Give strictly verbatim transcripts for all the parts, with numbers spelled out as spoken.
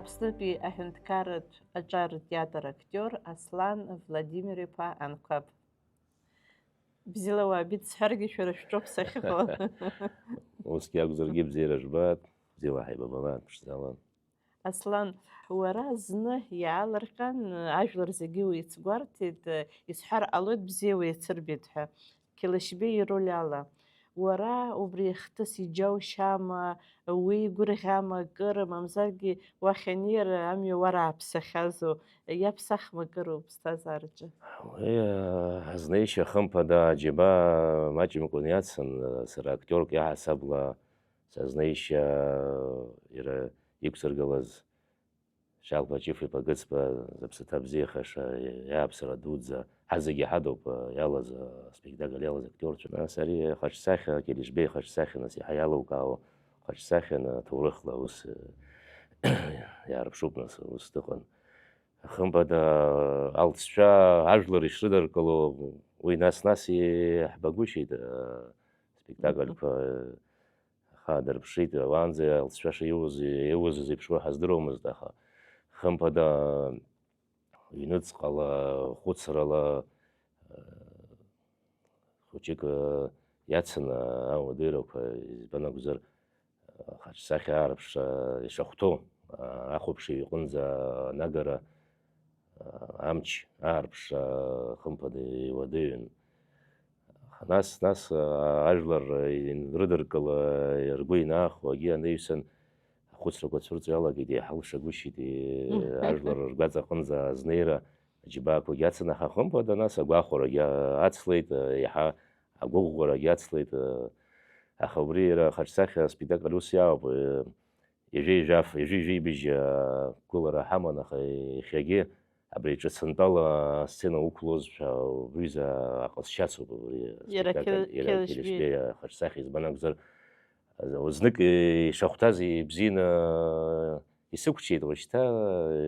Аԥснытәи аҳәынҭқарратә аҿар театр актиор Аслан Владимир-иԥа Анқәаб. Бзиала уаабеит сҳәаргьы шәара шәҿоуп сахьыҟоу. Усгьы акәзаргьы бзиара жәбап, бзиала ҳаибабалап, ԥшӡала. Аслан, уара зны иаалырҟьан, ажәлар зегьы уицгәарҭеит, исҳәар ҟалоит, бзиа уеицырбеит ҳәа, Қьалышьбеи ироль ала. Уара убри ахҭыс иџьаушьама, уеигәырӷьама акыр, мамзаргьы уахь анеира амҩа уарааԥсахьазу, иаԥсахма акыр уԥсҭазаараҿы? Уи, э, азнеишьа, хымԥада, аџьабаа маҷымкәан иацын, э, сара актиорк иаҳасабла сазнеишьа, э, иара иқәсыргылаз Шьалба Ҷыф-иԥа Гыцба зыԥсы ҭабзиахаша, иааԥсара дуӡӡа, ҳазегьы иҳадоуп, иалаз, аспектакль иалаз актиорцәа. Нас ари хаҿсахьа, Келешбеи хаҿсахьа, нас иаҳа иалукаауа хаҿсахьан, ҭоурыхла аус иаарԥшуп, нас аус дыҟан. Хымԥада, алҵшәа ажәлар ишрыдыркыло, уи нас-нас иаҳбагәышьеит, аспектакльқәа. Аха дырԥшит, уаанӡа алҵшәа шиуз, иуазыз еиԥш уаҳа здыруамызт, аха, хымԥада, ҩныҵҟала, хәыцрала, хәыҷык иацын ауадаҩрақәа, избан акәзар, хаҿсахьа аарԥшра ишахәҭоу, ахәаԥшыҩ иҟынӡа анагара, амч аарԥшра, хымԥада, иуадаҩын. Нас, нас, ажәлар рыдыркыла ргәы инаахо, агьи анаҩсан ахәыцрақәа цәырҵра иалагеит, еиҳа лшагәышьеит, ажәлар ргәаҵа аҟынӡа азнеира аџьабаақәагьы ацын, аха хымԥада, нас агәахәарагьы ацлеит, еиҳа агәыӷәӷәарагьы ацлеит, аха убри иара хаҿсахьа аспектакль ус иаауп, ҩажәи жәаф, ҩажәи жәибжь гәылара ҳаман, аха иахьагьы абри ҿыц антәала асцена уқәлозшәа, убриазы аҟазшьацоуп абри Иара аспектакль, Қьел-, иара Қьелышьбеи. Қьелышьбеи ахаҿсахьа, избан акәзар, знык ишахәҭаз ибзианы исықәчеит, уажәшьҭа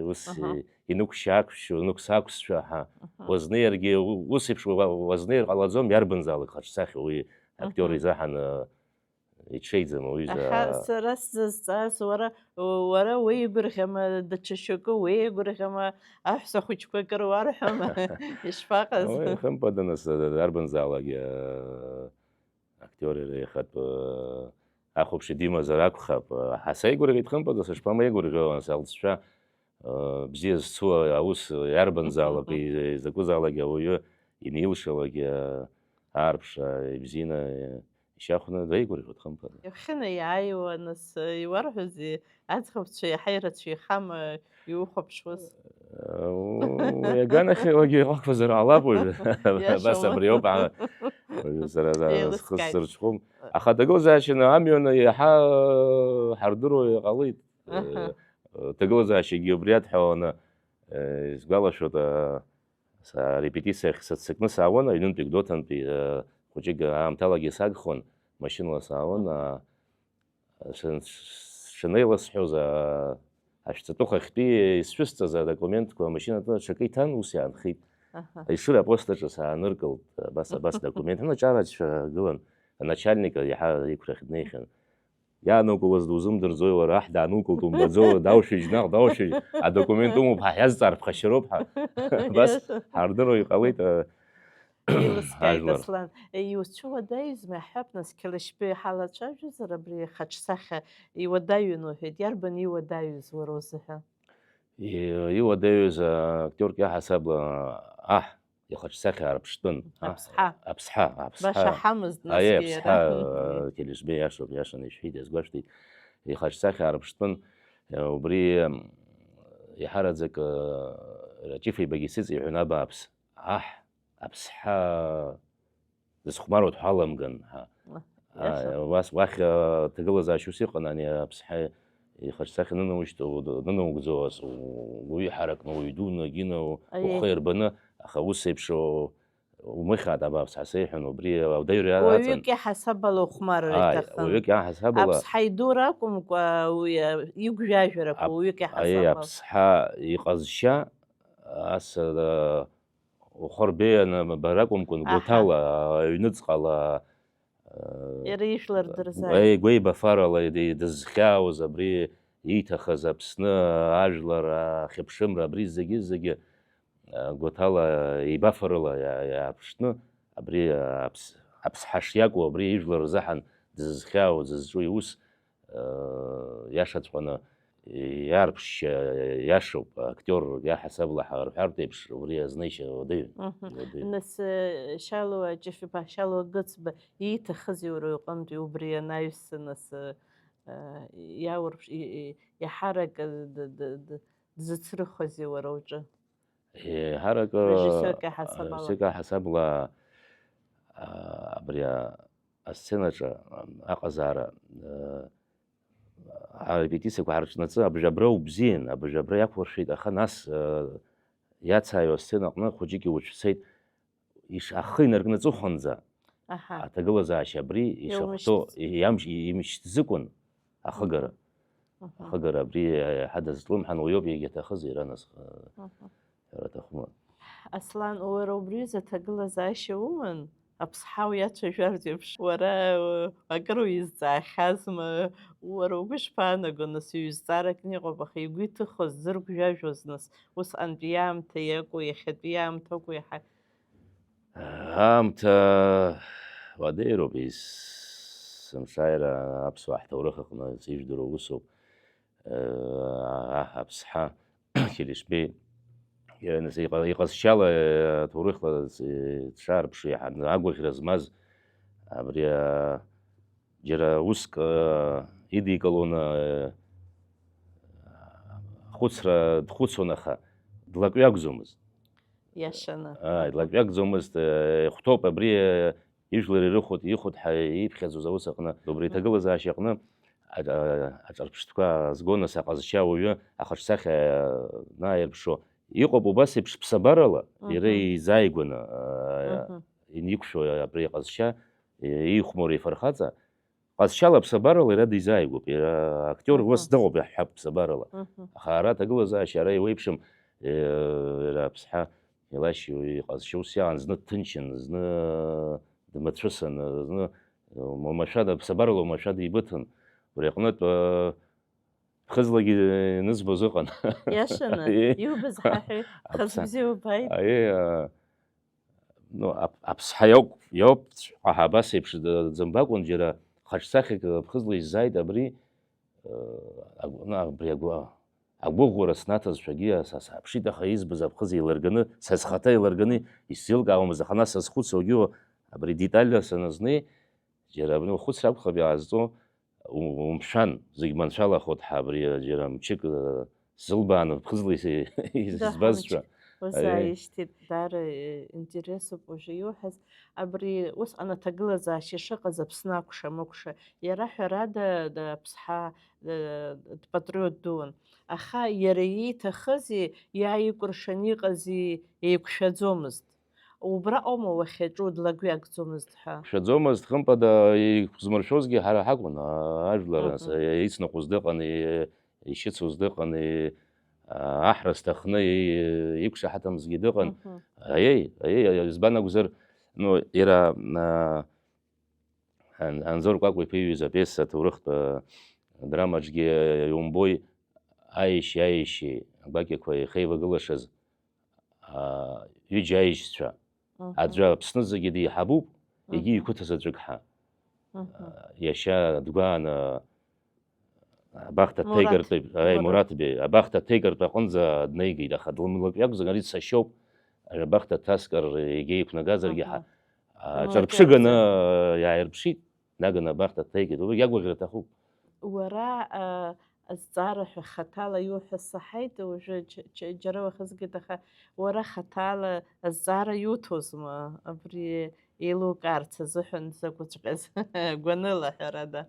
ус Аҳа. инықәшьаақәшьо, инықәсақәсшәа, ҳа. Аҳа. Уазнеиргьы, у-, ус еиԥш уа-, уазнеир ҟалаӡом, иарбанзаалак хаҿсахьа уи актиор Аҳа. изаҳаны иҽеиӡам, уҩыза. Аха сара сзызҵааз, уара, уара уеигәырӷьама, даҽа шьоукы уеигәырӷьама, аҳәса хәыҷқәа акыр уарҳәама, ишԥаҟаз? Уи, хымԥада, нас, дарбанзаалак, э, актиор иара ихатә, э, ахәаԥшҩы димазар акәхап. Ҳа сеигәырӷьеит, хымԥада, сышԥамеигәырӷьо, нас, алҵшәа, э, бзиа зцу аус иарбанзаалак, и-, изакәызаалакгьы ауаҩы инилшалакгьы, э, аарԥшра ибзианы, э, ишьахәны деигәырӷьоит, хымԥада. Иахьынаиааиуа, нас, иуарҳәозеи, аӡӷабцәа иаҳа ирацәаҩхама иухәаԥшуаз? Уи аганахьалагьы иҟақәазар ҟалап уажәы. Иашоума? Абас абри ауп, а, уажәы сара за-, схы Еилыскааит. сзырҽхәом. Аха аҭагылазаашьа амҩаны иаҳа ҳардыруа иҟалеит. Аҳа. Э, э, ҭагылазаашьагьы убри адҳәаланы, э, исгәалашәоит, э, са репетициахь сыццакны саауан, аҩнынтәи Гәдоуҭантәи, э, хәыҷык аамҭалагьы сагхон, машьынала саауан, а, сын-, сшынеиласҳәоз, а, ашәҵатәыхахьтәи исшәысҵаз адокументқәа амашьынатәы аҽакы иҭан, ус иаанхеит. Аҳа. Ешыра апост аҿы сааныркылт, абас, абас документ, анаҿарацәа гылан, аначальник иаҳа иқәрахь днеихьан. Иаанукылаз дузымдырӡои уара, аҳ даанукылт умбаӡо, даушәыжь наҟ, даушәыжь, адокумент умоуп, ҳа ҳиазҵаар ԥхашьароуп ҳәа. Абас Иашоуп. ҳардыруа иҟалеит, а, Еилыскааит, ажәлар. Аслан. Иуцәуадаҩызма, иаҳҳәап, нас, Қьалышьбеи ҳалацәажәозар, абри хаҿсахьа иуадаҩын уҳәеит. Иарбан иуадаҩыз уара узыҳәа? И-, иуадаҩыз, а, актиорк иаҳасабала аҳ ихаҿсахьа аарԥштәын. Аҳ, Аԥсҳа. Аԥсҳа, Аԥсҳа. Баша ҳамызт, Аиеи, насгьы Аԥсҳа, иара. э, Келешбеи иашоуп, иашаны ишәҳәеит, иазгәашәҭеит. Ихаҿсахьа аарԥштәын, э, убри, м, иаҳараӡак, э, Раҷиф-ибагьы сыҵеиҳәон, абааԥс, аҳ, аԥсҳа дысхәмаруа дҳаламган, ҳа. Иашоуп. А, уас-, уахь, а, ҭагылазаашьа ус иҟан, ани аԥсҳа ихаҿсахьа нанамышьҭуа, нанаугӡо, ас, у-, уаҩы ҳаракны, уаҩ дуны, агьына, у-, Аиеи. ухы ирбаны, аха ус еиԥш, у-, умыхьааит, абааԥс, ҳәа сеиҳәон, убри ауадаҩра аҵан. Уаҩык иаҳасабала ухәмарра Ааи, иҭахын. уаҩык иаҳасабала. Аԥсҳа идур акәымкәа, уи, а, игәжәажәарақәа Ап-, уаҩык аиеи, иаҳасабала. Аԥсҳа иҟазшьа, ас, а, ухы рбеианы бара акәымкәан, Аҳа. гәаҭала, аҩныҵҟала, э, Иара ижәлар дырзааит. Гәеибафарала иди-, дызхьаауз абри ииҭахыз Аԥсны ажәлар ахьыԥшымра, абри зегьы-зегьы, а, гәаҭала еибафарыла иа-, иаарԥшны, абри аԥс-, аԥсҳа шиакәу, абри ижәлар рзыҳәан дзызхьаау, дзызҿу иус, а, иашаҵәҟьаны иаарԥшшьа иашоуп, актиор иаҳасабала ҳарҳәартә еиԥш, убри азнеишьа уадаҩын. Мгм. Уадаҩын. Нас, э, Шьалуа Ҷыф-иԥа, Шьалуа Гыцба ииҭахызеи уара уҟынтәи убри анаҩс, нас, э, э, иааурԥш-, и-, и-, иаҳарак, э, д-, д-, д-, дзыцрыхозеи уара уҿы? Еиҳарак, э, Режиссиорк иаҳасабала. Режиссиорк иаҳасабала, а, абри а-, асценаҿы, а, аҟазаара, э, арепетициақәа ҳарҿнаҵы, абжабра убзиан, абжабра иақәуршәеит, аха нас, э, иацааиуа асцена аҟны хәыҷык иуцәцеит, иш-, ахы инаркны аҵыхәанӡа, Аҳа. Аҭагылазаашьа абри ишахәҭоу, Иумышьҭ-, иамш-, имшьҭзыкәын ахыгара. Мгм. Ахыгара абри иаҳа дазҿлымҳан, уиоуп иагьаҭахыз иара нас, Мгм. ҳәара аҭахума. Аслан, уара убри аҩыза аҭагылазаашьа уман, аԥсҳа уиацәажәартә еиԥш, уара, э, акыр уизҵаахьазма, уара угәы ишԥаанаго, нас, ҩ-, зҵааракны иҟоуп, аха игәы иҭыхоз, дзыргәжәажәоз, нас, усҟантәи иаамҭа иакәу, иахьатәи иаамҭа акәу, иаҳа Аамҭа уадеироуп, ес-, сымшааира аԥсуаа ҳҭоурых аҟны ижәдыруа усуп. Аҳ аԥсҳа Келешбеи иара нас иҟазшьала, аҭоурыхла дшаарԥшу иаҳа агәаӷьра змаз абри, а, џьара уск, а, идикылон, а, ахәыцра дхәыцуан, аха длакҩакӡомызт. Иашаны. Ааи, длакҩакӡомызт, э, ихәҭоуп абри, э, ижәлар ирыхәоит, ихәоит ҳәа иԥхьаӡоз аус аҟны. Убри Мгм. Аҭагылазаашьа аҟны а-, а-, аҿырԥштәқәа аазгон, нас аҟазшьа ауаҩы ахаҿсахьа, э, нааирԥшуа. Иҟоуп убас еиԥш ԥсабарала, иара Мгм. Изааигәаны, э, Мгм. Иниқәшәо абри аҟазшьа, э, иихәмаруа ифырхаҵа, Ҟазшьала ԥсабарала иара дизааигәоуп, иара актиор Аҳа. Ус дыҟоуп иаҳҳәап ԥсабарала. Мгм. Аха ара аҭагылазаашьа ара иуеиԥшым, э, иара аԥсҳа илашьа иҟазшьа ус иаан, зны дҭынчын, зны дмацәысын, зны, э, уамашәа да-, ԥсабарала уамашәа дибыҭан. Убри аҟнытә, э, ԥхыӡлагьы инызбоз ыҟан. Иашаны, Аиеи. Иубаз ҳаҳәеи, Аԥсҳа-, хаз бзиа убааит. Аиеи, э, Ну, ап-, аԥсҳа иоуп, иоуп, ҳәа абас еиԥш д-, дзымбакәан, џьара хаҿсахьак ԥхыӡла иззааит абри, э, агә-, ну, абри агәы-, агәыӷәӷәара снаҭазшәагьы са сааԥшит, аха избаз аԥхыӡ еилырганы, са схаҭа еилырганы исзеилкаауамызт, аха нас сазхәыцуагьы абри детальла саназнеи, џьара абри ухәыцра акәхап иаазҵо, у-, умшәан, зегь маншәалахоит ҳәа абри џьара мчык, э, сзылбааны, ԥхыӡла ис-, избазшәа. Даҳамч-, узааишьҭит, даара, э, интересуп уажәы иуҳәаз. Абри усҟан аҭагылазаашьа шыҟаз Аԥсны акәша-мыкәша, иара ҳәарада, д-, аԥсҳа, д-, дпатриот дуун. Аха иара ииҭахызи, иааикәыршан иҟази еиқәшәаӡомызт. Убраҟоума уахьаҿу, длакҩакӡомызт ҳәа? Шәаӡомызт, хымԥада, иқәзмыршәозгьы ҳара ҳакәын, аа, ажәлар, Аҳа. Ицныҟәоз дыҟан, и-, ишьыцуз дыҟан, и-, аа, аҳра зҭахны и-, иқәшаҳаҭымзгьы дыҟан. Мгм. Аиеи, аиеи, аиеи, избан акәзар, ну, иара, аа, Ан-, Анзор Кәакәа-иԥа иҩыз апиеса аҭоурыхтә, аа, драмаҿгьы иумбои, аишьеи аишьеи агәакьақәа еихеивагылашаз, аа, ҩыџьа аишьцәа. Мгм. Аӡәы Аԥсны зегьы деиҳабуп, егьи Мгм. Иқыҭа заҵәык ҳәа. Мгм. Аа, иашьа дгәааны, Абахҭа Мураҭ. Ҭеикыртә, аи, Мураҭ. Мураҭбеи, абахҭа ҭеикыртә аҟынӡа днеигеит, аха длымлакҩакәзар, ари дсашьоуп, абахҭа дҭаскыр егьа иқәнагазаргьы ҳа-, Аҳа. А, Мураҭ ҿырԥшыганы иааирԥшит, днаганы абахҭа дҭеикит, убригь агәаӷьра аҭахуп. Уара, а, азҵаара ҳәа хаҭала иуҳәаз саҳаит, уажәы џь-, џь-, џьара уахызгеит, аха уара хаҭала азҵаара иуҭозма абри еилукаарц азыҳәан закәыҵәҟьаз гәаныла, ҳәарада.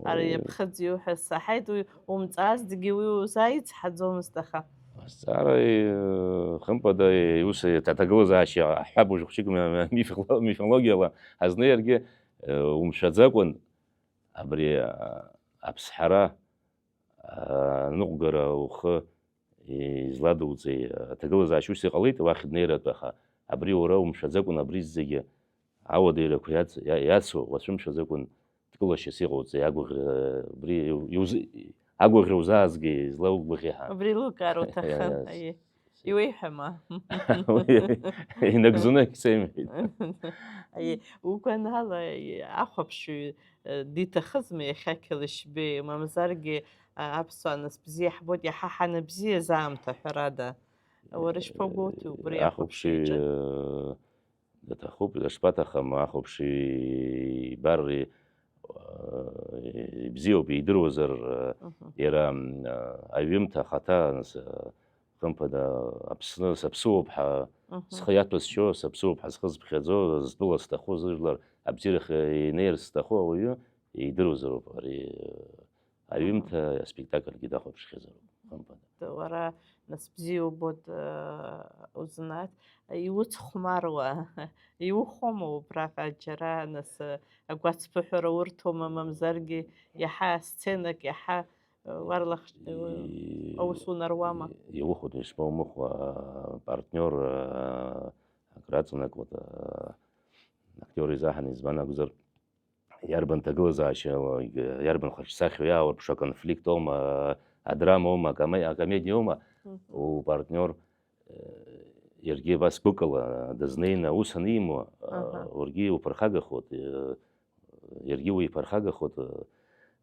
Ара Ауаҩы. Иаԥхыӡ иуҳәаз саҳаит, уи умҵаазҭгьы уи узаицҳаӡомызт, аха. Азҵаара, э, хымԥада, э, ус, э, аҭагылазаашьа ҳҳәап, уажә хәыҷык м-, м-, мифоло-, мифологиала ҳазнеиргьы, э, умшәаӡакәан абри, а, аԥсҳара, аныҟәгара ухы изладуҵеи, аҭагылазаашьа ус иҟалеит, уахь днеиратәы, аха абри уара умшәаӡакәан, абри зегьы ауадаҩрақәа иац-, иа-, иацу уацәымшәаӡакәан дкылашьас иҟауҵеи, агәаӷьра, абри иу-, иуз-, Агәаӷьра узаазгеи, излаугәаӷьи ҳәа. Убри еилукаар уҭахын, Yes. Аиеи. Иуеиҳәама? Уи инагӡаны исеимҳәеит. Аиеи, угәанала, ахәаԥшҩы, э, диҭахызма иахьа Қьалышьбеи, мамзаргьы, а, аԥсуаа нас бзиа ҳбоит, иаҳа ҳанабзиаз аамҭа, ҳәарада. Уара ишԥагәоуҭеи убри Ахәаԥшҩы, ахәаԥшыҩ аҿы? Э, Даҭахуп, дышԥаҭахым, ахәаԥшҩы ибар, и-, ибзиоуп, идыруазар, Мгм. Иара, м, аҩымҭа ахаҭа, нас, хымԥада, Аԥсны саԥсыуоуп ҳәа Мгм. Схы иаҭәасшьо, саԥсыуоуп ҳәа схы зыԥхьаӡо, зтәыла сҭаху, зыжәлар абзиарахь инеирц зҭаху ауаҩы идыруазароуп ари, аҩымҭа аспектакльгьы дахәаԥшхьазароуп, хымԥада. Уара нас бзиа убоит, э, узнаат, иуцхәмаруа, иухәома убраҟа џьара, нас, э, агәацԥыҳәара урҭома, мамзаргьы иаҳа сценак, иаҳа, э, уарлахш-, э, И-, аус унаруама? Иухәоит, ишԥаумыхәа, партниор, э, акраҵанакуеит, э, актиор изаҳан, избан акәзар, иарбан ҭагылазаашьа, иарбан хаҿсахьоу иаауарԥшу, аконфликт аума, адрама аума, акоме-, акомедиа аума, Мгм. Упартниор, э, иаргьы абас гәыкала дызнеины аус анимуа, э, Аҳа. Уаргьы уԥырхагахоит, э, иаргьы уиԥырхагахоит, э,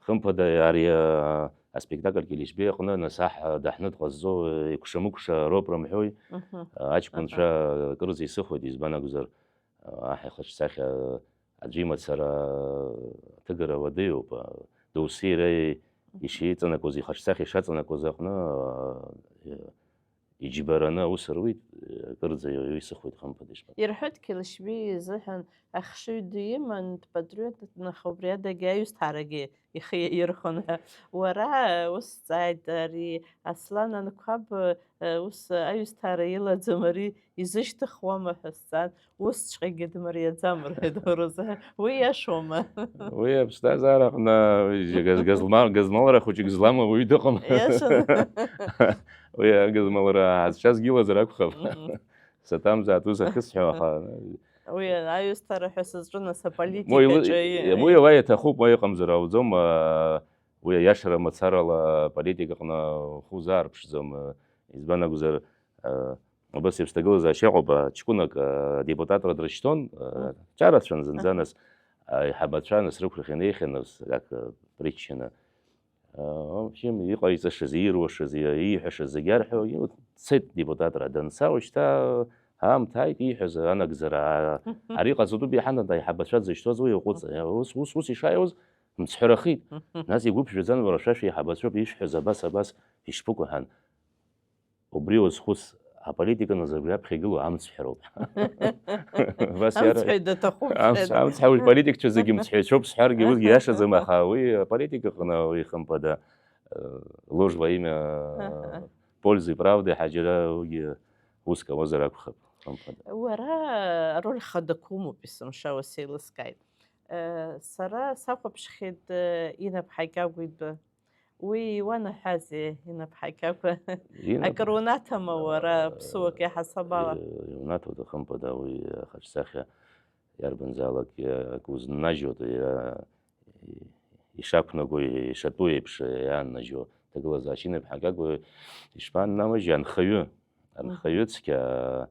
хымԥада, ари, э, аспектакль Кьалышьбеи аҟны, нас аҳ даҳныт ҟазҵо, э, икәша-мыкәша роуп рымҳәои, Мгм. Э, аҷкәынцәа Аҳа. Акырӡа исыхәеит, избан акәзар, Аҳ ихаҿсахьа аӡәы имацара аҭыгара уадаҩуп. Доусы иара ишиҵанакуаз, ихаҿсахьа ишаҵанакуаз аҟны, иџьбараны аус руит, акырӡа исыхәеит, хымԥада, ишԥа. Ирҳәоит, Кьалышьбеи изыҳәан ахшыҩ ду иман, дпатриотын, аха убри адагьы аҩсҭаарагьы ихы иаирхәон ҳәа. Уара ус сҵааит, ари Аслан Анқәаб, э, ус аҩсҭаара илаӡам, ари изышьҭыхуама ҳәа сҵаан, усҵәҟьагьы дмариаӡам, рҳәеит, Роза. Уи иашоума? Уи аԥсҭазаара аҟны, уи газ-, газлма-, газмалра хәыҷык злам ауаҩы дыҟам. Иашан. Уи агазмалра ҳазшазгьы илазар акәхап. Мгм. Саҭамзаат ус ахьысҳәо, аха Уи аҩсҭаара ҳәа сызҿу, нас, аполитикаҿы Уи ила-, и-, уи ала иаҭахуп, уа иҟамзар ауӡом, а, уи аиашара мацарала аполитика аҟны ухы узаарԥшӡом, а, избан акәзар, а, убас еиԥш ҭагылазаашьа ыҟоуп, а, ҷкәынак, а, депутатра дрышьҭон, а, Мгм. Ҿарацәан зынӡа, Аҳа. Нас, аиҳабацәа, нас, рықәрахь инеихьан, нас, как, а, причина. В общем, иҟаиҵашаз, иируашаз, ииҳәашаз зегьы арҳәо, дцеит депутатра. Данца, уажәшьҭа аамҭа ааит ииҳәаз анагӡара. Ари ҟаҵатәуп иҳанада, аиҳабацәа дзышьҭоз уи уҟәыҵ. Ус, ус, ус ишааиуаз мцҳәарахеит. Нас игәы ԥжәаӡан, уара шәа шәеиҳабацәоуп ишәҳәаз, абас, абас, ишԥыкәу ҳәан. Убри уазхәыц, аполитика назы абри аԥхьа игылоу амцҳәароуп. Абас иара Амцҳәаҩ даҭахуп, амц-, шәара. Амцҳәаҩ, политикцәа зегьы мцҳәаҩцәоуп сҳәаргьы, усгьы иашаӡам, аха уи аполитика аҟны уи хымԥада, э, ложь во имя, э, Аҳа. Пользы и правды ҳәа џьара уигьы уск ауазар акәхап, хымԥада. Уара ароль хадак умоуп, есымша ус еилыскааит. Э, сара сахәаԥшхьеит, э, Инап Ҳакьагәа итәы. Уи иуанаҳәазеи, Инап Ҳакьагәа? Инап Акыр унаҭама уара, э, аԥсуак иаҳасабала? Э, иунаҭоит, хымԥада, уи ахаҿсахьа иарбанзаалак, э, акы узнажьуеит, иара, и-, ишақәнаго, ишатәу еиԥш иааннажьуа ҭагылазаашьа. Инап Ҳакьагәа ишԥааннамыжьи, анхаҩы, анхаҩы Мгм. цқьа,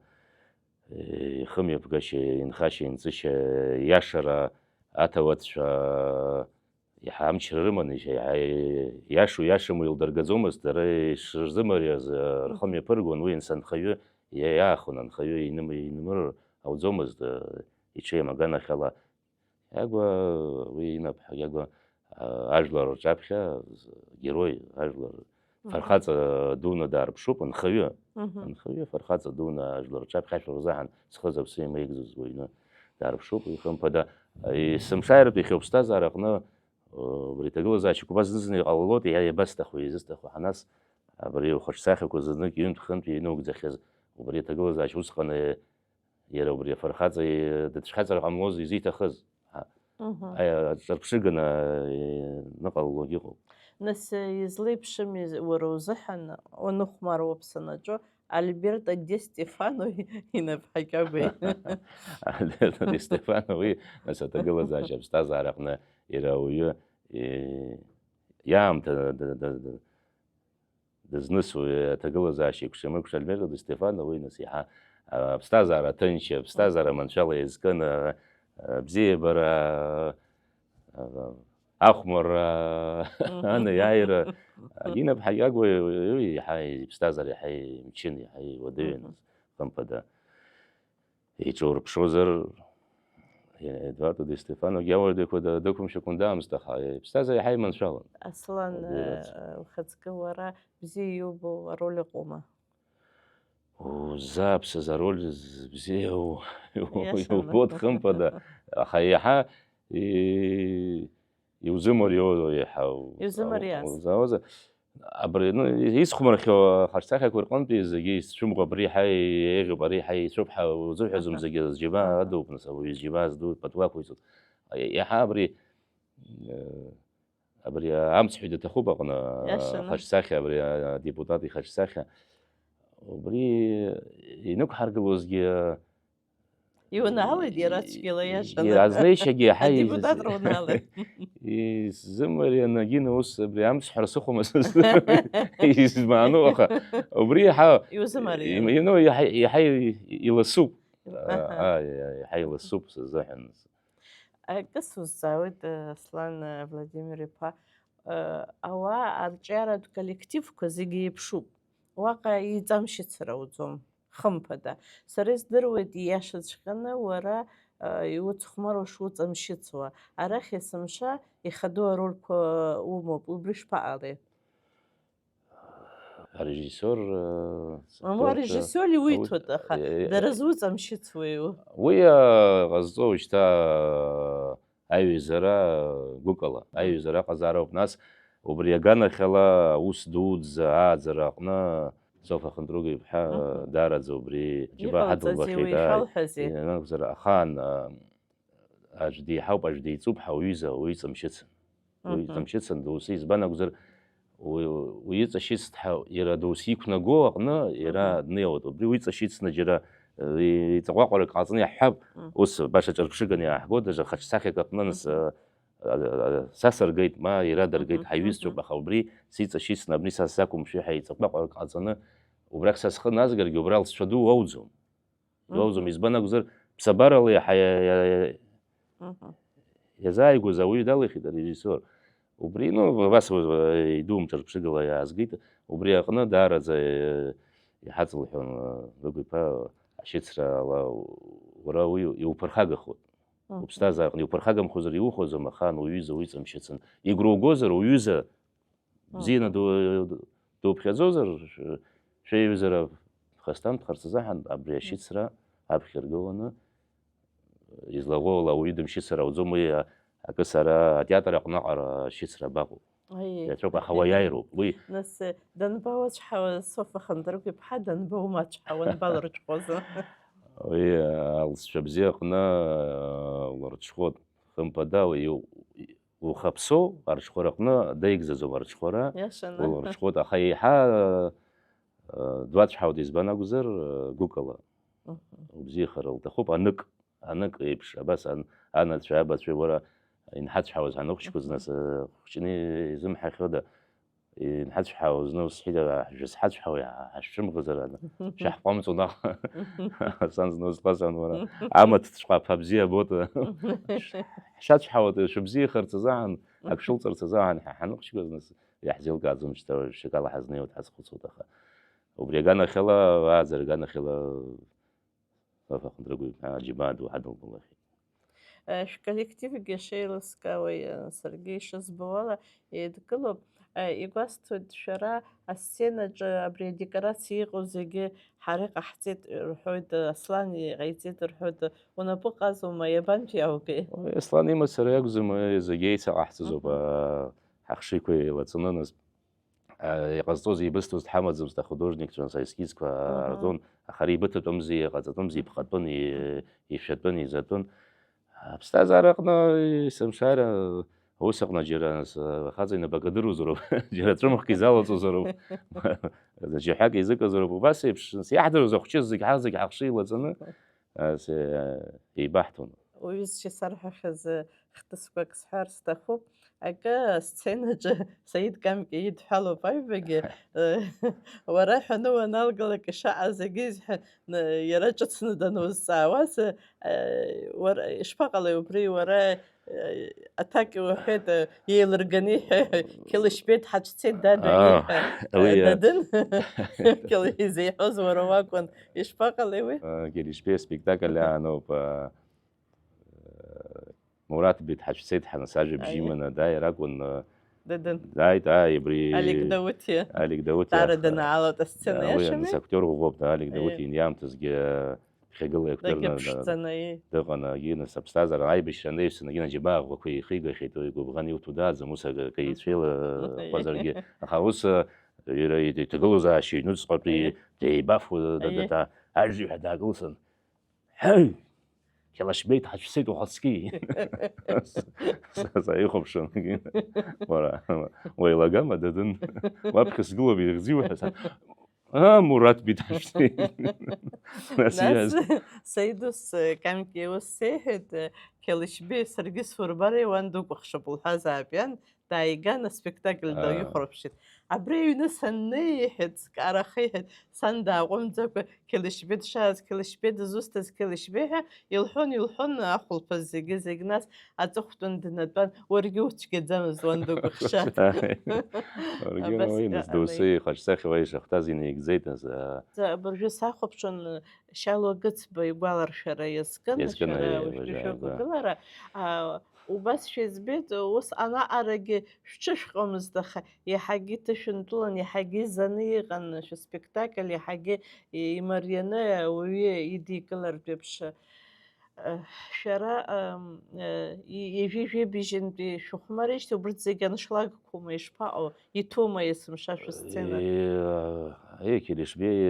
э, ихымҩаԥгашьа, инхашьа, инҵышьа, иашара аҭауадцәа, иаҳа амчра рыманы, иаҳа иашоу, иашаму еилдыргаӡомызт, дара ишырзымариаз, э, рхы мҩаԥыргон, уи анхаҩы иа-, иаахон, анхаҩы иным-, инымыр ауӡомызт, э, иҽеим аганахьала. Иагәа, уи Инап Ҳакьагәа, э, ажәлар рҿаԥхьа, з-, герой, ажәлар Мгм. фырхаҵа дуны даарԥшуп, анхаҩы. Мгм. Анхаҩы фырхаҵа дуны ажәлар рҿаԥхьа ашәа рзаҳан зхы зыԥсы имеигӡоз уаҩны даарԥшуп, уи хымԥада, есымшааиртә иахьа уԥсҭазаара аҟны, э, убри аҭагылазаашьақәа убас зны-зны иҟалалоит, иа-, иабасҭаху, изысҭаху, ҳа нас абри ухаҿсахьақәа знык ҩынтә-хынтә инаугӡахьаз, убри аҭагылазаашьа усҟан, э, иара убри афырхаҵа, э, дыцәхьаҵыр ҟамлоз изиҭахыз. Мгм. Аи-, аҿырԥшыганы, э, ныҟалалогьы ыҟоуп. Нас, э, излеиԥшыми уара узыҳәан, уаныхәмаруа уаԥсанаҿы, Альберто Ди Стефано Инап Ҳакьагәеи? Альберто Ди Стефано, уи, нас, аҭагылазаашьа аԥсҭазаара аҟны иара ауаҩы, э, иаамҭа д- д- д- дызнысуа аҭагылазаашьа еиқәшамеиқәшәа Альберто Ди Стефано, уи нас иаҳа, а, аԥсҭазаара ҭынч, аԥсҭазаара маншәала еизкын, а, а, абзиабара, а, а, ахәмарра, Мгм. анеиааира, Агина ԥҳа Гагәа, уи иаҳа иԥсҭазаара иаҳа имчын, иаҳа иуадаҩын, Мгм. хымԥада. Иҿурԥшозар, Едуардо Ди Стефаногьы ауаҩ дықәымшәакәан даамызт, аха иԥсҭазаара иаҳа иманшәалан. Аслан, Убри ац- э, ухаҵкы уара бзиа иубо ароль ыҟоума? Узааԥсаз ароль з- бзиа у- Иашаны. Иубоит, хымԥада, аха иаҳа и- иузымариоу, иаҳа у- Иузымариаз. Узаауазар, абри, ну, исхәмархьоу ахаҿсахьақәа рҟынтәи зегьы исцәымӷу, абри иаҳа еиӷьуп, ари иаҳа еицәоуп ҳәа узыҳәаӡом, Аҳа. зегьы зџьабаа Аҳа. Адуп, нас, ауаҩы изџьабаа здуп, патуқәа ицуп. Иаҳа абри, э, абри амцҳәаҩ даҭахуп аҟны, Иашаны. Ахаҿсахьа, абри адепутат ихаҿсахьа. Убри инықәҳаргылозгьы, Иунаалеит иара цәгьала, иашаны. Иазнеишьагьы иаҳа Адепутатра унаалеит. Исзымарианы, Агина, ус абри амцҳәара сыхәома сыздыруам, измааноу, аха убри иаҳа Иузымариан. Им-, ну, иаҳа, иаҳа иласуп. Аҳа. А, а, иаҳа иласуп сызыҳәан. Акы сузҵаауеит, Аслан Владимир-иԥа. Ауаа арҿиаратә коллективқәа зегьы еиԥшуп. Уаҟа еиҵамшьыцыр ауӡом. Хымԥада, сара издыруеит, ииашаҵәҟьаны уара, а, иуцхәмаруа шуҵамшьыцуа. Арахь есымша ихадоу арольқәа умоуп, убри шԥаҟалеи? Арежиссиор, э, Мамоу, актиорцәа арежиссиор иуиҭоит, ауи-, аха э, э, дара зуҵамшьыцуеи? Уи, а, ҟазҵо шьҭа, а, аиҩызара гәыкала, Мгм. аиҩызара аҟазароуп. Нас убри аганахьала аус дуӡӡа ааӡара аҟны Софа Хынтруга-иԥҳа, Мгм. даараӡа убри џьабаа Иҟалҵазеи ҳадылбахьеит, уи, ааи. Ишәалҳәазеи? Ианакәзар, ахаан, а, аӡә деиҳауп, аӡә деиҵуп ҳәа уҩыза уи ҵамшьыцын. Уи Мгм. ҵамшьыцын доусы, избан акәзар, уи, уи иҵашьыцт ҳәа иара доусы иқәнаго аҟны иара Мгм. днеиуеит. Убри уи ҵашьыцны џьара, э, иҵаҟәаҟәарак ҟаҵаны иаҳҳәап, Мгм. ус баша ҿырԥшыганы иааҳго, даже хаҿсахьак аҟны, нас, Мгм. э, а, а, са сыргеит, ма иара дыргеит, Мгм, ҳаиҩызцәоуп, мгм. аха убри сиҵашьыцны абни са сзақәымшәеи ҳәа иҵаҟәаҟәарак ҟаҵаны, убрахь са схы назгаргьы, убра лҵшәа ду уоуӡом. Мгм. Иоуӡом, избан акәзар, ԥсабарала иаҳа-, иа-, иа-, иа-, Мгм. иазааигәаз ауаҩы далихит арежиссиор. Убри, ну, абас, э, идумҵар ԥшыгала иаазгеит. Убри аҟны даараӡа, э, иҳаҵылҳәон, э, Гагәа-иԥа, ашьыцрала уара уи иуԥырхагахоит. Мгм. Уԥсҭазаараҟны иуԥырхагамхозар иухәаӡом, ахаан уҩыза уи ҵамшьыцын. Игәра угозар, уҩыза Мгм. бзианы ду-, дуԥхьаӡозар, шә-, шәеиҩызара хасҭам дхарц азыҳәан абри ашьыцра аԥхьа ргыланы излаӷәӷәала ауаҩы дымшьыцыр ауӡом, уи а-, акы сара атеатр аҟныҟара ашьыцра абаҟоу. Аиеи. Иацәоуп, аха уаиааироуп, уи. Нас, э, данбауацәҳауа Софа Хындрыгә-иԥҳа, данбаумацәҳауа, анбалырҽхәозу? Уи, а, алҵшәа бзиа аҟны, а, улырҽхәоит, хымԥада, уи, у-, ухаԥсоу арҽхәараҟны даигӡаӡом арҽхәара, Иашаны. улырҽхәоит, аха еиҳа, а, дуацәҳауеит, избан акәзар, а, гәыкала. Мгм. Убзиахара лҭахуп, анык, анык еиԥш, абас ан-, анацәа, абацәа, уара инҳацәҳауаз ҳаныхәыҷқәаз, Мгм. нас, а, хәҷны изымҳәахьода, инҳацәҳауа зны ус сҳәеит, ҳа-, ҳшәызҳацәҳауеи, ҳа-, ҳашәцәымӷызар, ана, шәаҳҟәамҵуа наҟ. Сан зны ус сҟазан, уара, амаҭҵәҟьа аԥа бзиа абоит. Ҳшацәҳауа, шәыбзиахарц азыҳәан, ак шәылҵырц азыҳәан, ҳа-, ҳаныҟәшьқәаз нас, иаҳзеилкааӡом шьҭа, шьакала ҳазнеиуеит, ҳазхәыцуеит, аха убри аганахьала, ааӡара аганахьала, Софа Хындрыгә-иԥҳа аџьабаа ду ҳадылкылахьеит. Э, шәколлективгьы шеилыскаауа, э, саргьы ишызбо ала, еидкылоуп. Э, игәасҭоит, шәара асценаҿы абри адекорациа иҟоу зегьы ҳара иҟаҳҵеит рҳәоит, Аслан иҟаиҵеит рҳәоит, унапы ҟазоума, иабантәи иааугеи? Ой, Аслан имацара иакәӡам, э, зегьы еицаҟаҳҵазоуп, Мгм. а, ҳахшыҩқәа еилаҵаны, нас, а, иҟазҵоз, еибызҭоз дҳамаӡамызт, ахудожникцәа, нас аескизқәа Мгм. артәон, аха ари ибыҭатәымзи, иҟаҵатәымзи, ипҟатәын, и-, ишәатәын, изатәын. Аԥсҭазаара аҟны, есымшара, аус аҟны џьара, нас, ахаҵа инапы акы адыруазароуп, џьара ҵәымӷк изалаҵозароуп, џьаҳәак изыказароуп, убас еиԥш, нас, иаҳдыруаз ахәҷы зегь ҳа зегь ҳахшыҩ еилаҵаны, нас, э, еибаҳҭон. Уҩызцәа исарҳәахьаз, э, хҭысқәак сҳәар сҭахуп. акы асценаҿы Саид Камки идҳәалоуп аҩбагьы, уара ҳәаны уаналгалак ишаҟаз зегьы изҳәан, иара ҿыцны данузҵаауаз, уара ишԥаҟалеи убри, уара аҭак иуҳәеит, еилырганы иҳәа, Қьелышьбеит ҳацәцеит, дада, иҳәа, уи, дадын. Изеиҳәоз уара уакәын, ишԥаҟалеи уи? Келешбеи аспектакль ааноуп, Мураҭ Беҭ ҳацәцеит ҳәа, нас ажәабжь иманы дааир акәын. Дадын. Дааит, ааи, абри Алик Дауҭиа. Алик Дауҭиа. Даара данаалоит асцена, уи иашами? Нас актиор ӷәӷәоуп, да, Алик Дауҭиа иниаамҭазгьы ԥхьагыла актиорны дагьыԥшӡаны, ии. Дыҟан, егьи, нас аԥсҭазаара аибашьра анаҩсан, егьи, аџьабаа ӷәӷәақәа еихигахьеит, уи гәыбӷан иуҭо дааӡам, ус акы, акы еицәеилақәазаргьы. Аха ус, иара иҭагылазаашьа иҩнуҵҟатәи деибафо, да, да, да, ажәҩа даакылсын. Ҳаи! Қьалашьбеит ҳацәцеит ухаҵкы! Саихәаԥшын. Уара, уеилагама, дадын? Уаԥхьа сгылоуп, ихьӡи уҳәа, сан. Аа, Мураҭ Биҭашәҭи. Нас, нас иаз. Саид ус, Камки ус сеиҳәеит, Қьалашьбеи, саргьы сурбар, уан дукәыхшоуп, лҳәазаап иан, дааиган, аспектакль, аа, даихәаԥшит. Абри аҩны саннеи, иҳәеит, скараха иҳәеит, сан дааҟәымҵӡакәа, Қьалашьбеи дшааз, Қьалашьбеи дызусҭаз, Қьалашьбеи ҳәа илҳәон, илҳәон ахәылԥаз зегьы, зегь, нас аҵыхәтәан днатәан, уаргьы уцәгьаӡамызт, уан дукәыхшааит. Уаргьы абас уи, нас, иҟалеит. Доусы ихаҿсахьа уа ишахәҭаз инаигӡеит, нас, аа. За, абыржәы сахәаԥшуан, Шьалуа Гыцба игәаларшәара иазкын, иазкын, шәара, аиеи, уажәтәи уажәы, шәықәгылара, аа, убас шәеизбеит, ус анаҟарагьы шәҽышәҟьомызт, аха иаҳагьы иҭышәынтәылан, иаҳагьы изаны иҟан шәыспектакль, иаҳагьы имарианы ауаҩы идикылартә еиԥш. Шәара, ам, ижәи жәибжьынтәи шәыхәмарижьҭеи убырҭ зегьы аншлагқәоума, ишԥаҟоу, иҭәума есымша шәысцена? Е, Келешбеи,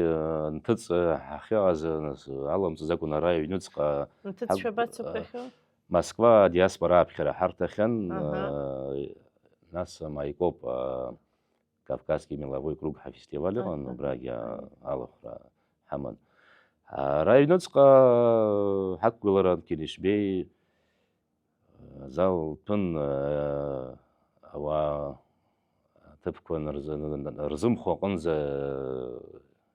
нҭыҵ ҳахьыҟаз, нас, аламҵыз акәын ара аҩнуҵҟа. Нҭыҵ ҳак-, шәабацақәахьоу? Москва адиаспора аԥхьара ҳарҭахьан, аҳа, э, нас Маикоп, э, Кавказский меловой круг ҳафестиваль ыҟан, аҳа, убрагьы, а, алахәра ҳаман. Ара аҩныҵҟа ҳақәгылара Келешбеи, э, азал ҭәын, э, ауаа аҭыԥқәа нырзы-, рзымхо аҟынӡа,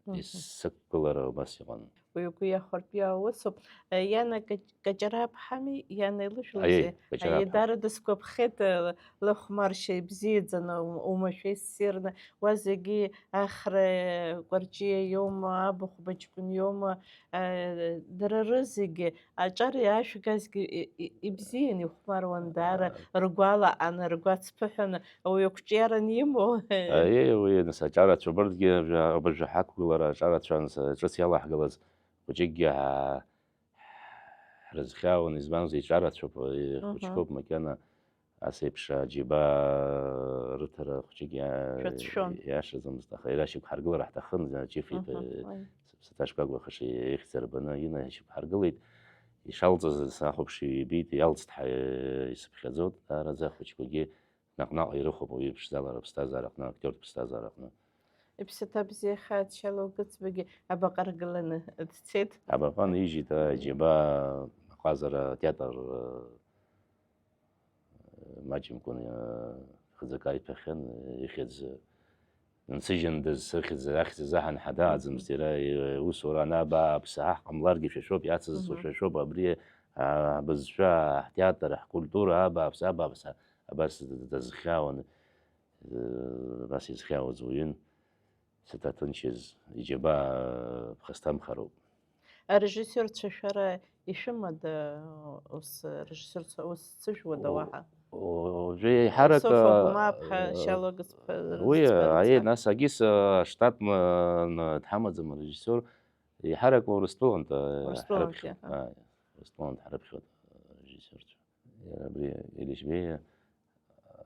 мгм, исықәгылара убас иҟан. Уи угәы иахәартә иаусуп. Э, Иана Каҷ-, Каҷараԥҳами, Иана илыжәлоузеи? Аиеи, Каҷараԥҳа. Аиеи, дара дысгәаԥхеит, э, лыхәмаршьа ибзиаӡаны, у-, умашәа иссирны. Уа зегьы Ахра Кәарҷиа иоума, Абахә Баҷкәын иоума, э, дара рызегьы аҿар иаашәгазгьы и-, и-, ибзиан, ихәмаруан даара, аа, ргәала ан-, ргәацԥыҳәаны, ауаҩы ақәҿиара анимоу. Аиеи, уи, нас, аҿарацәа убырҭгьы абыржәы, абыржәы ҳақәгылара аҿарацәа, нас, ҿыц иалаҳгалаз хәыҷыкгьы ҳа-, ҳрызхьаауан, избанзар, иҿарацәоуп, мгм, ихәыҷқәоуп, макьана ас еиԥш аџьабаа рыҭара хәҷык иа-, шәацәшәон, иашаӡамызт, аха иара шьақәҳаргылар ҳҭахын, Ҷыф иԥа, мгм, уи, сыԥсаҭа шкәакәа хыша ихьӡ арбаны, Ина ишьақәҳаргылеит. Ишалҵыз сахәаԥши ибеит, иалҵт ҳәа исыԥхьаӡоит, даараӡа ахәыҷқәагьы наҟ-наҟ ирыхәап уаҩы иԥшӡала рыԥсҭазаараҟны, актиортә ԥсҭазаараҟны. Иԥсаҭа бзиахааит, Шьалуа Гыцбагьы абаҟа ргыланы дцеит. Абаҟа нижьит, аџьабаа аҟазара атеатр, э, маҷымкәан, э, хьӡык аиҭахьан, э, ихьӡ нсыжьындаз, сыхьӡ, ахьӡ азаҳан ҳадааӡамызт, мгм, иара, э, усура ана абааԥсы, ҳа ҳҟамларгьы шәа шәоуп, иацызҵо, мгм, шәа шәоуп, абри, а, ҳбызшәа, ҳтеатр, ҳкультура, абааԥсы, абааԥсы, абас д-, д-, дазхьаауан, э, абас изхьаауаз уаҩын. Саҭаҭынчыз, иџьабаа ԥхасҭамхароуп. Арежиссиорцәа шәара ишәымада, ус, режиссиорцәа ус зцыжәуада уаҳа? О, уажәы еиҳарак, Софа Гәмаԥҳа, э, Шьалуа Гыцба, уи, Гыцба аиеи, рыцҳа. Нас агьыс, э, штатны, ны, дҳамаӡам арежиссиор, еиҳарак Урыстәылантә, э, Урыстәылантәи, ҳрыԥхьоит. Аҳа. Ааи, Урыстәылантә ҳрыԥхьоит, э, арежиссиорцәа. Иара абри Елишбеи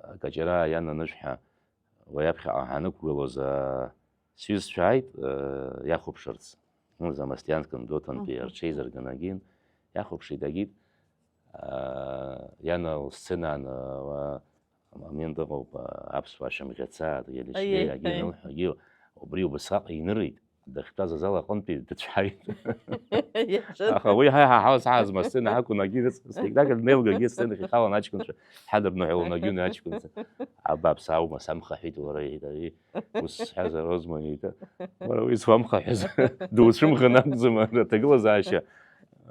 акаҷара иананышәҳәа, уи аԥхьаҟа ҳанықәгылоз, аа, сҩызцәа ааит, э, иахәаԥшырц. Ус Замостианск Доҭантәи, мгм, рҽеизырганы егьин, иахәаԥшит, агьит, аа, иана лсценаан, уа, амомент ыҟоуп, аа, аԥсуаа шәымӷьаца, Елишбеи, аиеи, агьи, аиеи, анылҳәа, агьи, убри убасҟак инырит. дахьтәаз азал аҟынтәи дыцәҳаит. Аха уи ҳа иҳаҳауаз ҳаазма асцена ҳақәын, агьи спектакль днеилгагьы асценахь ихалан аҷкәынцәа ҳадырныҳәалон, агьуни аҷкәынцәа. Абааԥс, аума самхаҳәеит уара, иҳәеит ари, ус сҳәазар, Озма, иҳәеит, уара уи зуамхаҳәаз дуцәымӷын акәӡам, аҭагылазаашьа.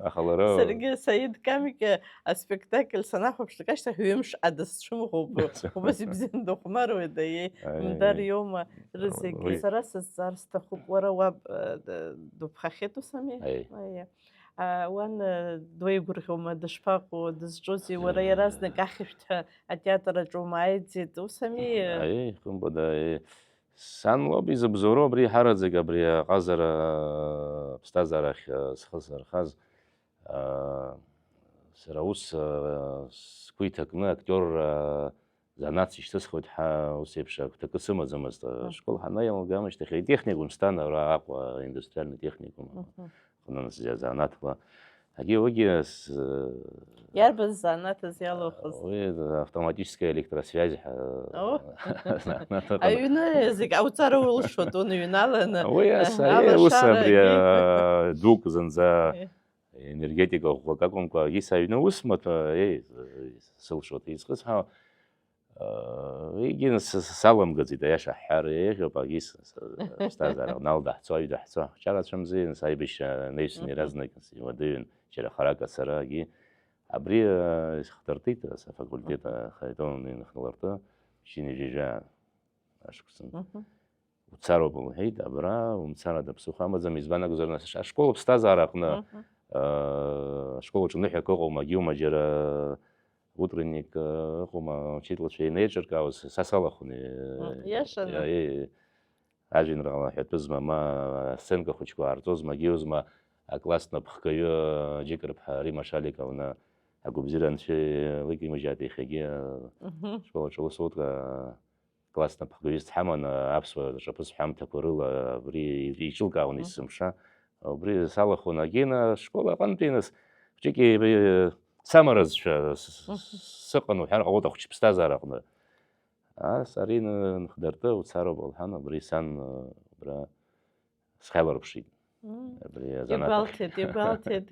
Аха лара саргьы Саид Камик аспектакль санахәаԥшлак ашьҭахь ҩымш адысцәымӷуп. Убас ибзианы дыхәмаруеит, аиеи, Аиеи. Мдар иоума, рызегь. Уи сара сызҵаар сҭахуп, уара уаб, э, д-, дыԥхахьеит, ус ами? Аиеи. Аиеи. А, уан, э, дуеигәырӷьома, дышԥаҟоу, дызҿузеи, уара Э. иаразнак ахьышәҭҳәа атеатр аҿы умааиӡеит, ус ами? Аиеи, хымԥада, аиеи. Сан лоуп изыбзоуроу абри ҳараӡак, абри аҟазара, аԥсҭазаарахь, э, схы зырхаз. Аа, сара ус, аа, сгәы иҭакны актиорра занааҭс ишьҭысхуеит ҳәа ус еиԥш агәҭакы сымаӡамызт. Мгм. Ашкол ҳанаиалга ашьҭахь, атехникум сҭан ара Аҟәа, индустриальный техникум. Мгм. Аҟны сза-, занааҭла. Агьи уигьы с-, Иарбан занааҭыз иалухыз? Уи автоматическая электросвязь ҳәа О. Занааҭ ыҟан. Аҩны зегь ауҵара улшоит, уныҩналаны, Уи ас-, алашара уи ус абри, агьи. аа, дук зынӡа Э. Енергетика ӷәӷәак акәымкәа, егьыс аҩны ус маҭәа, еи, сылшоит, изхысҳәаауа, егьи с-, с-, саламгаӡеит, аиаша ҳҳәар еиӷьуп, егьыс с-, ԥсҭазаара налдаҳцо, аҩдаҳцо, ҳчарацәа мзеин, саибашьра неисны Мгм. иаразнак, сиуадаҩын, џьара харак ацара, егьи абри, э, исхдыртит, ас афакультет, Мгм. э, ахаритон инхнылартәы, шьыни жәижәа ашықәсан. Мгм. Уцароуп, лҳәеит, абра умцар ада ԥсыхәа амаӡам, избан акәзар, нас, аш-, ашкол аԥсҭазаара аҟны, Мгм. аа, ашкол аҿы ныҳәак ыҟоума, егьиума џьара утренник, аа, ыҟоума, аучительцәа инеиҿыркаауаз, са салахәын, е, Мгм, иашаны. е, е, ажәеинраала ҳәатәы змам, аа, асценка хәыҷқәа аарҵозма, егьиузма, акласс напхгаҩы, аа, Џьыкырԥҳа Римма Шаликовна, агәабзиара анцәа иликимыжьааит иахьагьы, аа, Мгм. ашкол аҿы аусутә, аа, класс напхгаҩыс дҳаман, аԥсуа ҿаԥыц ҳәамҭақәа рыла абри еиҿылкаауан Мгм. есымша. Убри салахәын, агьина ашкол аҟынтәи нас хәҷыки самаразшәа с-, с-, Мгм. сыҟан уҳәар ҟалоит ахәыҷ ԥсҭазаара аҟны. Ас ари ны-, нхдырты уцароуп лҳәан, убри сан, абра схьаларԥшит. Мм. Абри азанааҭ ахь. Игәалҭеит, игәалҭеит.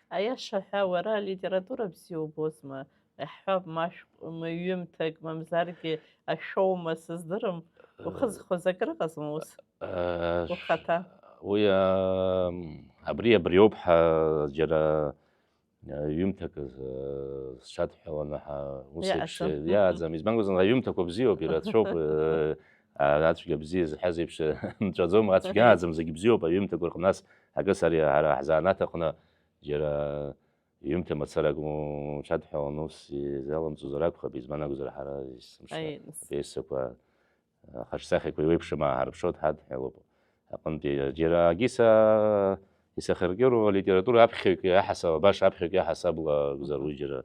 Аиаша ҳәа, уара алитература бзиа убозма? Иаҳҳәап, ма шәҟ-, ма ҩымҭак, мамзаргьы ашәоума, сыздырам, Э, ухызхуаз акрыҟазма ус? э, Ухаҭа? Уи, аа, абри, абриоуп ҳәа џьара Ҩымҭак, э, сҽадҳәаланы ҳа-, ус еиԥш, Иаҟаӡам. Иааӡам. Избан акәзар, аҩымҭақәа бзиоуп, ирацәоуп, э, а, ацәгьа бзиа зҳәаз еиԥш, нҵәаӡом, ацәгьа ааӡам, зегь бзиоуп аҩымҭақәа рҟны. Нас акы сара ҳара ҳзанааҭ аҟны џьара ҩымҭа мацарак уҽадҳәаланы ус изалымҵозар акәхап, избан акәзар, ҳара есымша Аи, нас. апиесақәа Ахаҿсахьақәа еиуеиԥшым ааҳарԥшуеит ҳадҳәалоуп. Аҟынтәи џьара акгьы са-, исахьаркыроу алитература аԥхьаҩык иаҳасаб, баша аԥхьаҩык иаҳасабла акәзар, Мгм. уи џьара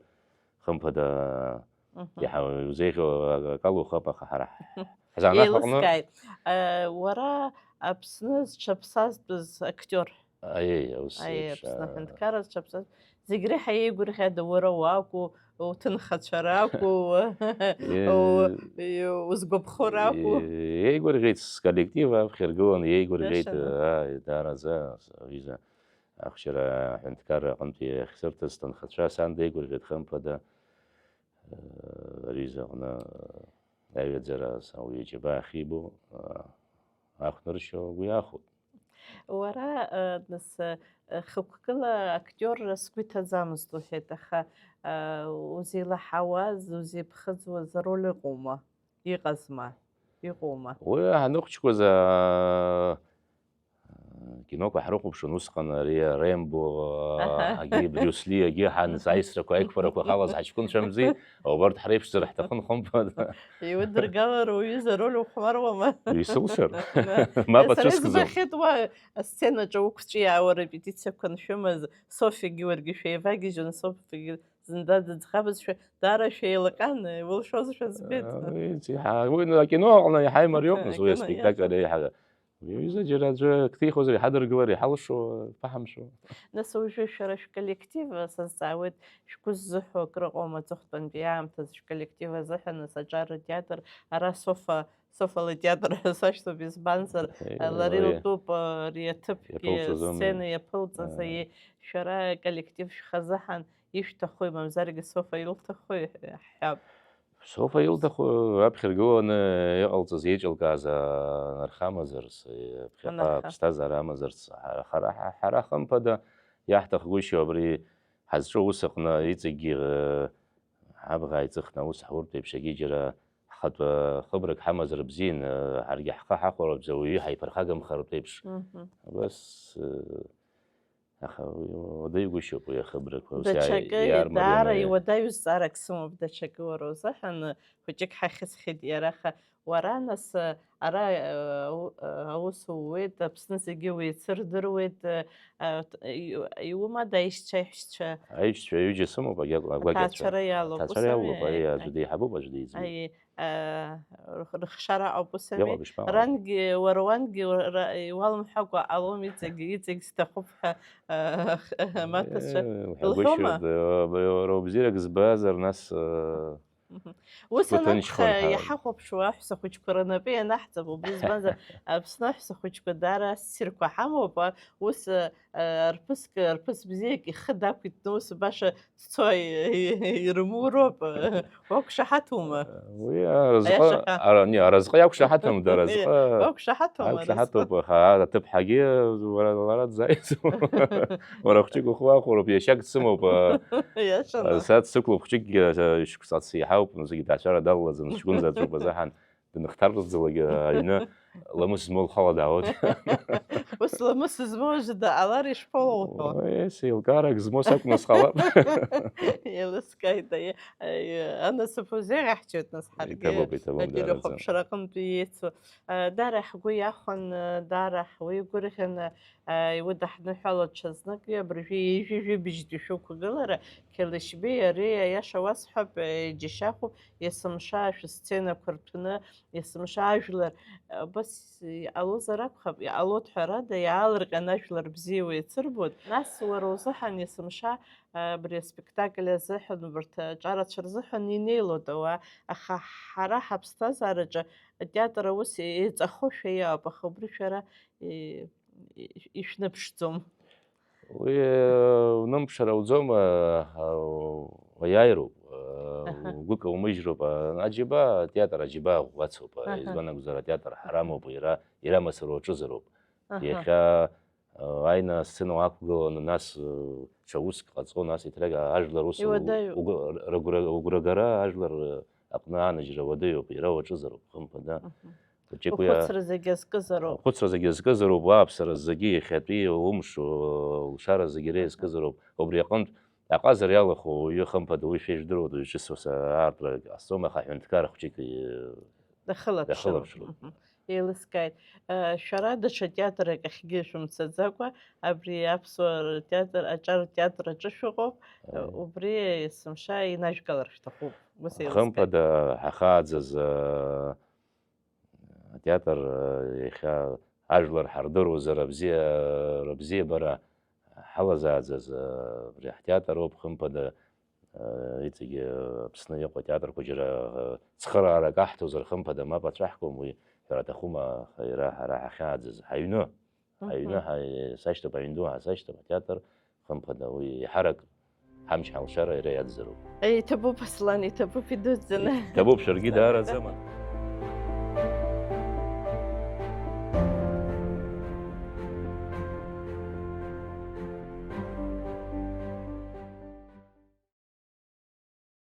хымԥада Мгм. иаҳа иузеиӷьу акала ухап, аха ҳара ҳзанааҭ аҟны Еилыскааит. Э, уара Аԥсны зҽаԥсазтәыз актиор. Аиеи, ус Аиеи, еиԥш, Аԥсны аа. аҳәынҭқарра зҽаԥсаз. Зегь реиҳа еигәырӷьада уара уакәу, уҭынхацәа ракәу, Е, у-, е, узгәаԥхо ракәу? Е, еигәырӷьеит сколлектив аԥхьа иргыланы, еигәырӷьеит, Иашаны. аа, даараӡа, аҩыза ахәшьара аҳәынҭқарра аҟынтәи иахьсырҭаз сҭынхацәа, сан деигәырӷьеит, хымԥада, э, аҩыза аҟны аҩаӡара ауаҩы иџьабаа ахьибо, аа, ахәныршьо угәы иахәоит. Уара, э, нас, э, хықәкыла актиорра сгәы иҭаӡамызт уҳәеит, аха, э, узеилаҳауаз, узеиԥхыӡуаз ароль ыҟоума? Иҟазма? Иҟоума? Уи ҳаныхәыҷқәаз, аа, киноқәа ҳрыхәаԥшуан усҟан, ари Рембо, Аҳа. агьи Брюс Ли, агьи ҳанҵа аисрақәа, аиқәԥарақәа халаз ҳаҷкәынцәа мзи, убарҭ ҳреиԥшзар ҳҭахын, хымԥада. Иудыргалар уҩыза ароль ухәмаруама? Исылшар. Да. Мап Сара ацәыскӡом. Избахьеит уа асценаҿы уқәҵәиаауа репетициақәа аншәымаз, Софигьы уаргьы шәеивагьежьуан, Софигьы зынӡа дыӡӷабызшәа, даара шәеилаҟьан, иулшозшәа збеит. Уи, уи акино аҟны иаҳа имариоуп, нас, уи Акино, аспектакль иаҳа. еиҳа Уи аҩыза џьара аӡәы ак ҭихуазар иҳадыргылар иҳалшо, ԥаҳамшәо. Нас уажәы шәара шәколлектив сазҵаауеит, шәгәы ззыҳәо акрыҟоума аҵыхәтәантәи аамҭазы шәколлектив азыҳәан, нас аҿар ртеатр, ара Софа, Софа лтеатр ҳәа сашьҭоуп, избанзар, Э, лара уи илтәуп, ари аҭыԥгьы, иаԥылҵәаӡом. Сцена иаԥылҵаз, Э. Аиеи, шәара аколлектив шәхазыҳәан ишәҭахуи, мамзаргьы Софа илҭахуи ҳҳәап. Софа илҭаху раԥхьа иргыланы иҟалҵаз, еиҿылкааз анархамазарц, ԥхьаҟа Анарха. Аԥсҭазаара амазарц, ҳара, ҳара, ҳара хымԥада иаҳҭахгәышьоу абри ҳазҿу аус аҟны иҵегьгьы, э, ҳабӷа ааиҵыхны аус ҳуртә еиԥш, егьи џьара ҳхатәы хыбрак ҳамазар бзиан, э, ҳаргьы ҳхы ҳахәарабза уаҩы ҳаиԥырхагамхартә еиԥш. Мгм. Абас, э, Аха уи уадаҩгәышьоуп уи ахыбрақәа, ус иаа-, Даҽакы, иаармарианы даара иа- иуадаҩу зҵаарак сымоуп, даҽакы уара узыҳәан, хәыҷык ҳахьысхьеит иара, аха уара, нас, ара, э, у-, э, аус ууеит, Аԥсны зегьы уеицырдыруеит, э, э, т-, и-, иумада аишьцәа, аиҳәшьцәа? Аишьцәа ҩыџьа сымоуп, агьа-, агәакьацәа. Аҭаацәара иалоуп, Аҭаацәара ус ами? Иалоуп, ари аӡәы деиҳабуп, аӡәы деиҵбуп. Аи, Рыхшара ауп, ус ами? Иҟоуп, ишԥаҟалеи? Рангьы, уара уангьы уара, иуалымҳәакәа ҟалом, иҵегь, иҵегь сҭахуп ҳәа, маҭацәа Э, лҳәома? Уҳәагәышьоит, э, уара убзиарак збазар, нас, э, Мгм. Ус сгәы анакәха, ҭынчхон ҳәа. Иҳахәаԥшуа аҳәса хәыҷқәа рнапы ианаҳҵап, убри избанзар, Аԥсны аҳәса хәыҷқәа даара ассирқәа ҳамоуп, а, ус, э, Э, рԥыск, рԥыс бзиак ихы дақәиҭны ус баша дцо ирымуроуп. Уақәшаҳаҭума? Уи аразҟы, Аиаша ҳәа. Ара, не, аразҟы иақәшаҳаҭым, дара Э, разҟы уақәшаҳаҭума, аразҟы? Иақәшаҳаҭуп, аха аҭыԥҳагьы уара, лара дзаиӡом. Уара хәҷык ухы уахәароуп, иашьак дсымоуп, а, Иашаны. Са дсықәлоуп, хәҷыкгьы, а, шықәсац иҳауп, зегьы даацәара далалаӡам, сҷкәынзаҵәуп азыҳәан. Дынхҭарҵаӡалак аҩны ламыс змоу лхала даауеит. Ус ламыс змоу аӡәы дҟалар ишԥалоуҳәо? Ой, сеилкаарак змоу сакәны сҟалап. Еилыскааит, аиеи, аиеи, анасыԥ узеиӷьаҳшьоит, нас ҳаргьы Иҭабуп, иҭабуп, ҳәатәи даараӡа. Рыхәаԥшра аҟынтәи еицу. Даара ҳгәы иахәан, даара ҳуаҩы гәырӷьаны, Иудаҳныҳәало ҽазныкгьы, абыржәы ҩажәи жәибжьтәи шәықәгылара, Қьалышьбеи, ари аиаша уасҳәап, џьашьахәуп, есымша шәысценақәа рҭәны, есымша ажәлар, абас иҟалозар акәхап, иҟалоит ҳәарада, иаалырҟьан ажәлар бзиа уеицырбоит. Нас уара узыҳәан есымша абри аспектакль азыҳәан, убарҭ аҿарацәа рзыҳәан инеилоит ауаа, аха ҳара ҳаԥсҭазаараҿы атеатр аус еиҵахошәа иҟоуп, аха убри шәара, и-, ишәныԥшӡом. Уи, э, унымԥшыр ауӡом, э, э, уаиааироуп, э, Аҳа. Угәы каумыжьроуп, э, аџьабаа, атеатр аџьабаа ӷәӷәацоуп, э, Аҳа. Избан акәзар, атеатр ҳарамоуп, иара, иара мацара уаҿызароуп. Аҳа. Иахьа, э, ааины асцена уақәгыланы, нас, э, ҽа уск ҟаҵо, нас еиҭрак ажәлар ус Иуадаҩуп. Угәы-, рыгәра-, угәрагара ажәлар, э, аҟны анаџьра уадаҩуп, иара уаҿызароуп, хымԥада. Аҳа. Хәыҷык уи а-, Ухәыцра зегьы азкызароуп. Ахәыцра зегьы азкызароуп, уааԥсара зегьы, иахьатәи умш, лшара зегьы иара иазкызароуп. Убри аҟынтә, аҟазара иалахәу уаҩы, хымԥада, уи шәа ижәдыруада, уаҩ ҿыц ус аартра ҟасҵом, аха аҳәынҭқар хәҷык, э, Дахылаԥшроуп. Дахылаԥшроуп. Мгм. Еилыскааит. Э, шәара даҽа театрак ахьгьы шәымцаӡакәа, абри аԥсуа театр, аҿар театр аҿы шәыҟоуп. Аиеи. Убри есымша инажәгалар шәҭахуп. Ус еилыскааит. Хымԥада, ҳахааӡаз, э, атеатр, э, иахьа ажәлар ҳардыруазар, абзиа-, рыбзиабара ҳалазааӡаз, э, абри ҳтеатр ауп, хымԥада, э, иҵегьы Аԥсны иҟоу атеатрқәа џьара, э, цхыраарак аҳҭозар, хымԥада, мап ацәаҳкуам, уи ҳәара аҭахума, аха иара ҳара ҳахьааӡаз, ҳаҩны. Мгм. Аҩны ҳа-, сашьҭоуп, аҩн ду ҳасашьҭоуп, атеатр, хымԥада, уи еиҳарак ҳамч ҳалшара иара иацзароуп. Иҭабуп, Аслан, иҭабуп, идуӡӡаны. Иҭабуп, шәаргьы даараӡа, ман.